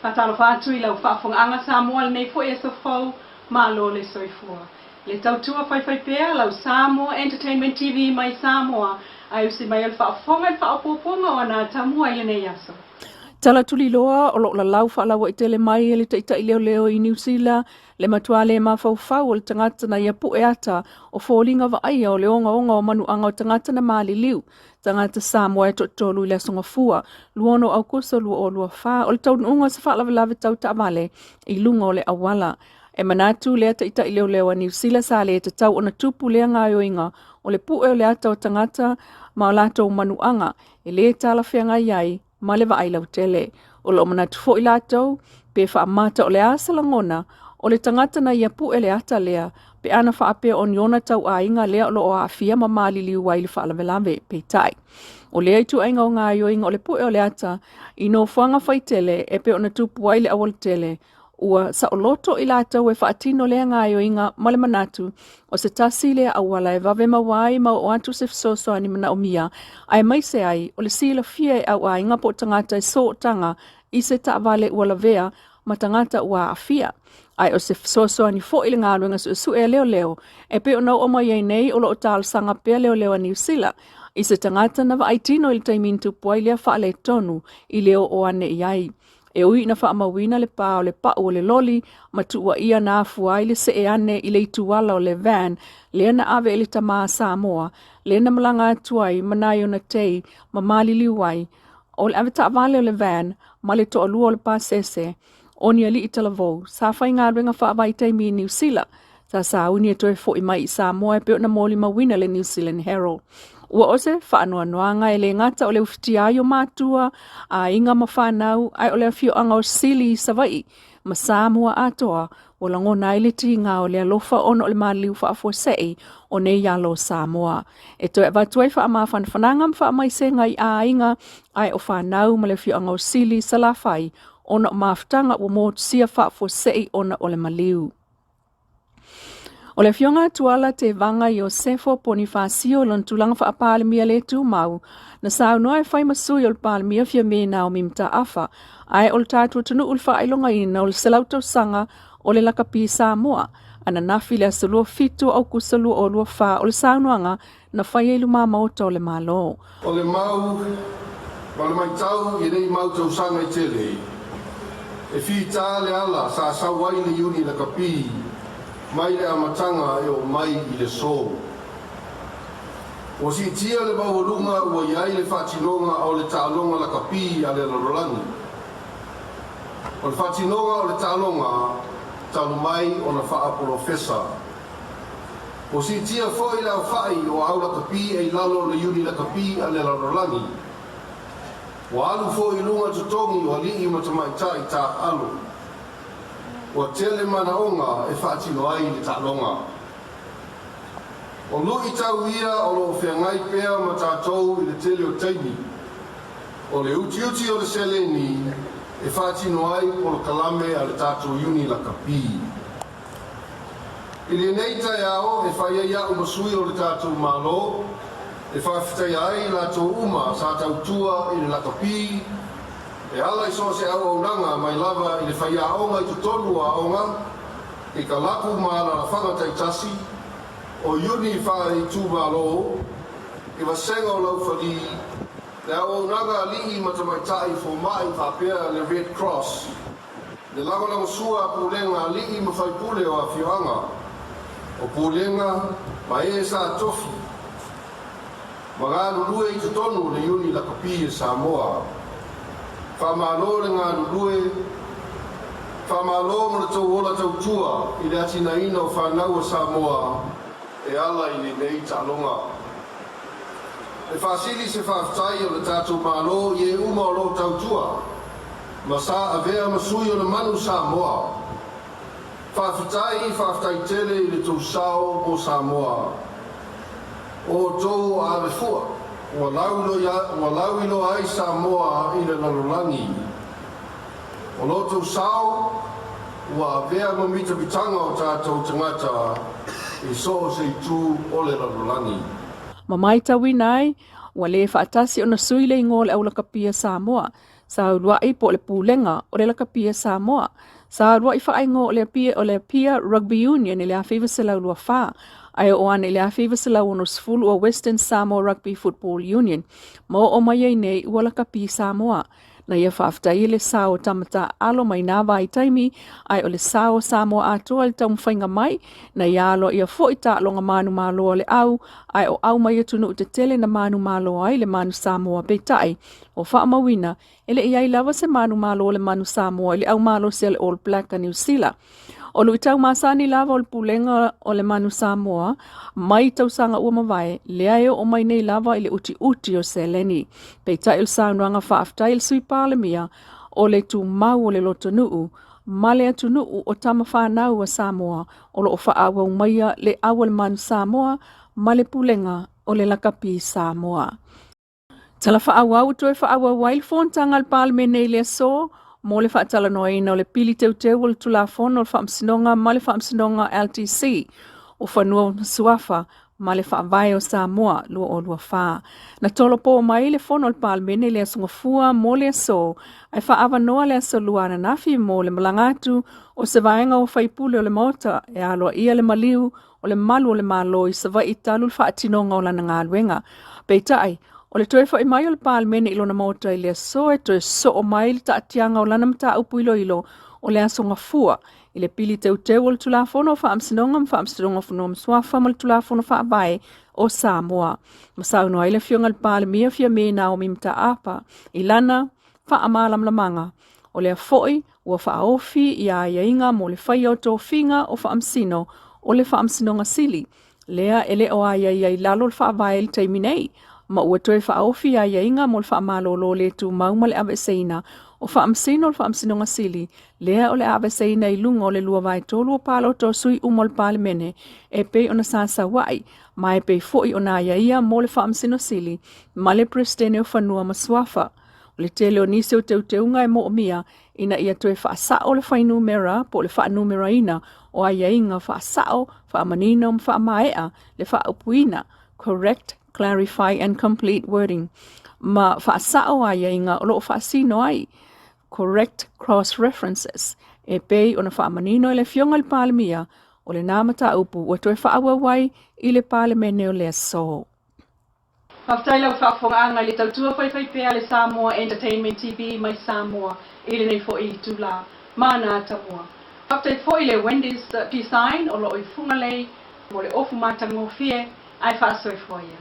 Faatalofa atu i lau faafofogaaga Samoa i lenei foi aso fou, malo le soifua. Le tautua faifaipea lau Samoa Entertainment TV mai Samoa ae usi mai o le faafofoga i le faaopoopoga o ana atamua i lenei aso. Tala tuliloa o lo o lalau faalauaitele mai e le taitai leoleo i Niu Sila le matua le mafaufau o le tagata na ia pu'e ata o foliga vaaia o le ogaoga o manuaga o tagata na maliliu tagata Samoa e toatolu i le Aso Gafua 20 Aukuso 2024 o le taunuuga o se faalavelave tau taavale i luga o le auala. E manatu lea taitai leoleo a Niu Sila sa le tatau ona tupu lea gaoioiga o le pu'e o le ata o tagata ma o latou manuaga e lē talafeagai ai ma le vaai lautele. O lo o manatu foi latou pe faamata o le a se lagona o le tagata na ia pu'e le ata lea pe ana faapea o ni ona tauaiga lea o lo o aafia ma maliliu ai i le faalavelave. Peitai, o lea ituaiga o gaoioiga o le pu'e o le ata i nofoaga faitele e pei ona tupu ai le aualatele, ua saoloto i latou e faatino lea gaoioiga ma le manatu o se tasi lea auala e vave maua ai ma oo atu se fesoasoani manaomia, aemaise ai o le silafia e auaiga po o tagata e sootaga i se taavale ua lavea ma tagata ua aafia. Ae o se fesoasoani foi le galuega suesue a leoleo e pei ona oo mai ai nei o lo o talosaga pea leoleo a Niu Sila i se tagata na vaai tino i le taimi na tupu ai lea faaletonu i le oo ane i ai. E ui ina faamauina le pa o le pau o le loli ma tuuaia na afua ai le see ane i le ituala o le van lea na ave i le tama a Samoa lea na malaga atu ai ma nai ona tei ma maliliu ai o le avetaavale o le van ma le toalua o le pasese o ni alii talavou sa faigaluega faavaitaimi i Niu Sila sa sauni e toe fo'i mai i Samoa e pei ona molimauina le New Zealand Herald. Ua o se faanoanoaga e le gata o le ufitia ai o matua, aiga ma fanau, ae o le afioaga o Sili i Savaii ma Samoa atoa ua lagona ai le tiga o le alofa ona o le maliliu faafuasei o nei alo o Samoa. E toe avatu ai faamafanafanaga ma faamaisega i aiga ae o fanau ma le afioaga o Sili i Salafai ona o mafutaga ua motusia faafuasei ona o le maliu. O le Afioga a Tuala Tevaga Iosefo Ponifasio i lona tulaga faa-Palemia le tumau, na saunoa e fai ma sui o le Palemia Fiame Naomi Mataafa, ae o le tatou atunuu i le faailogaina o le 100 tausaga o le lakapi Samoa, ananafi i le aso 27 o Aukuso 2024 o le saunoaga na faia i lumamaota o le Malo. O le mau ma le matau i lenei mau tausaga e tele, e fita le ala sa sau ai le Iuni Lakapi mai le amataga e oo mai i le aso. Ua siitia le maualuga ua i ai le faatinoga o le taaloga lakapi a le lalolagi. O le faatinoga o le taaloga talu mai ona faapolofesa. Ua siitia foi le aofai o au lakapi e i lalo o le Iuni Lakapi a le Lalolagi. Ua alu foi i luga totogi o alii ma tamaitai taaalo. Ua tele manaoga e faatino ai le taaloga. O luitau ia o lo o feagai pea ma tatou i le tele o taimi. O le utiuti o le seleni e faatino ai polokalame a le tatou Iuni Lakapi. I lenei taeao e fai ai a'u ma sui o le tatou Malo e faafetaia ai i latou uma sa tautua i le lakapi e ala i so o se auaunaga mai lava i le faiaoga i totonu o aoga, i kalapu ma alalafaga taitasi, o iuni faaitumalo, i vasega o laufali, le auaunaga alii ma tamaitai fomai faapea le Red Cross. Le lagolagosua a pulega alii ma faipule o afioaga, o pulega ma e sa tofi ma galulue i totonu o le Iuni Lakapi e Samoa. Faamalo le galulue, faamalo mo le tou ola tautua i le atinaeina o fanau a Samoa e ala i lenei taaloga. E faasili se faafetai o le tatou Malo i e uma o lo o tautua ma sa avea ma sui o le manu Samoa. Faafetai, faafetai tele i le tou sao mo Samoa. O outou o ave fua ua lauiloa ai Samoa i le lalolagi. O lo outou sao ua avea ma mitamitaga o tatou tagata i so o se itu o le lalolagi. Ma matauina ai, ua le faatasi ona sui le igoa o le aulakapia Samoa. Sa ulua'i po o le Pulega o le Lakapi a Samoa. Sa ulua'i faaigoa o le Apia o le Apia Rugby Union i le 1924, ae oo ane i le 1960 ua Western Samoa Rugby Football Union, ma oo mai ai nei ua lakapi Samoa. Na ia faafetaia le sao o tama taaalo mai na vaitaimi, ae o le sao o Samoa atoa i le taumafaiga mai, na ia aloaia foi taaloga manumalo a le au, ae o au mai atunuu tetele na manumalo ai le Manu Samoa. Peitai, ua faamauina, e le i i ai lava se manumalo o le Manu Samoa i le au malosi a le All Black a Niu Sila. O luitau masani lava o le pulega o le Manu Samoa mai tausaga ua mavae, lea e oo mai nei lava i le utiuti o seleni. Peitai o le saunoaga faafetai a le Sui Palemia, o le tumau o le lotonuu ma le atunuu o tama fanau a Samoa o lo o faaauau maia le au a le Manu Samoa ma le pulega o le Lakapi Samoa. Tala faaauau ua toe faaauau ai le fonotaga a le Palemene i le aso mo le faatalanoaina o le Pili Teuteu o le Tulafono o le Faamasinoga ma le Faamasinoga LTC o Fanua ma Suafa ma le Faavae o Samoa 2024. Na tolopo mai le fono a le Palemene i le Aso Gafua mo le aso, ae faaavanoa le Aso Lua ananafi mo le malaga atu o se vaega o faipule o le Maota e aloaia le maliu o le malu o le Malo i Savaii talu le faatinoga o lana galuega. Peitai, o le toe foi mai o le Palemene i lona Maota i le aso e toe soo mai le taatiaga o lana mataupu iloilo o le Aso Gafua i le Pili Teuteu o le Tulafono o Faamasinoga ma Faamasinoga o Fanua ma Suafa ma le Tulafono Faavae o Samoa. Ma saunoa ai le Afioga i le Palemia Fiame Naomi Mataafa i lana faamalamalamaga, o lea foi ua faaofi ia aiaiga mo le faia o tofiga o faamasino o le Faamasinoga Sili, lea e le o aiaia i lalo o le Faavae i le taimi nei, ma ua toe faaofi ia aiaiga mo le faamalolo le tumau ma le aveeseina o faamasino o le Faamasinoga Sili, lea o le a aveeseina i luga o le 2/3 o palota o sui uma o le Palemene e pei ona sa sau ai, ma e pei foi ona aiaia mo le Faamasino Sili ma le Peresetene o Fanua ma Suafa. O le tele o nisi o teuteuga e moomia ina ia toe faasao le fuainumera po o le faanumeraina o aiaiga faasao, faamanino ma faamaea le faaupuina, correct, clarify and complete wording, ma faasao aiaiga o lo o faasino ai, correct cross references, e pei ona faamanino e le Afioga i le Palemia o lena mataupu ua toe faaauau ai i le Palemene o le aso. Faafetai lau faafofogaaga i le tautua faifaipea a le Samoa Entertainment TV mai Samoa i lenei foi itula. Mana atamua. Faafetai foi i le Wendy's Design o lo o i Fugalei mo le ofu matagofie ae faasoifua ia.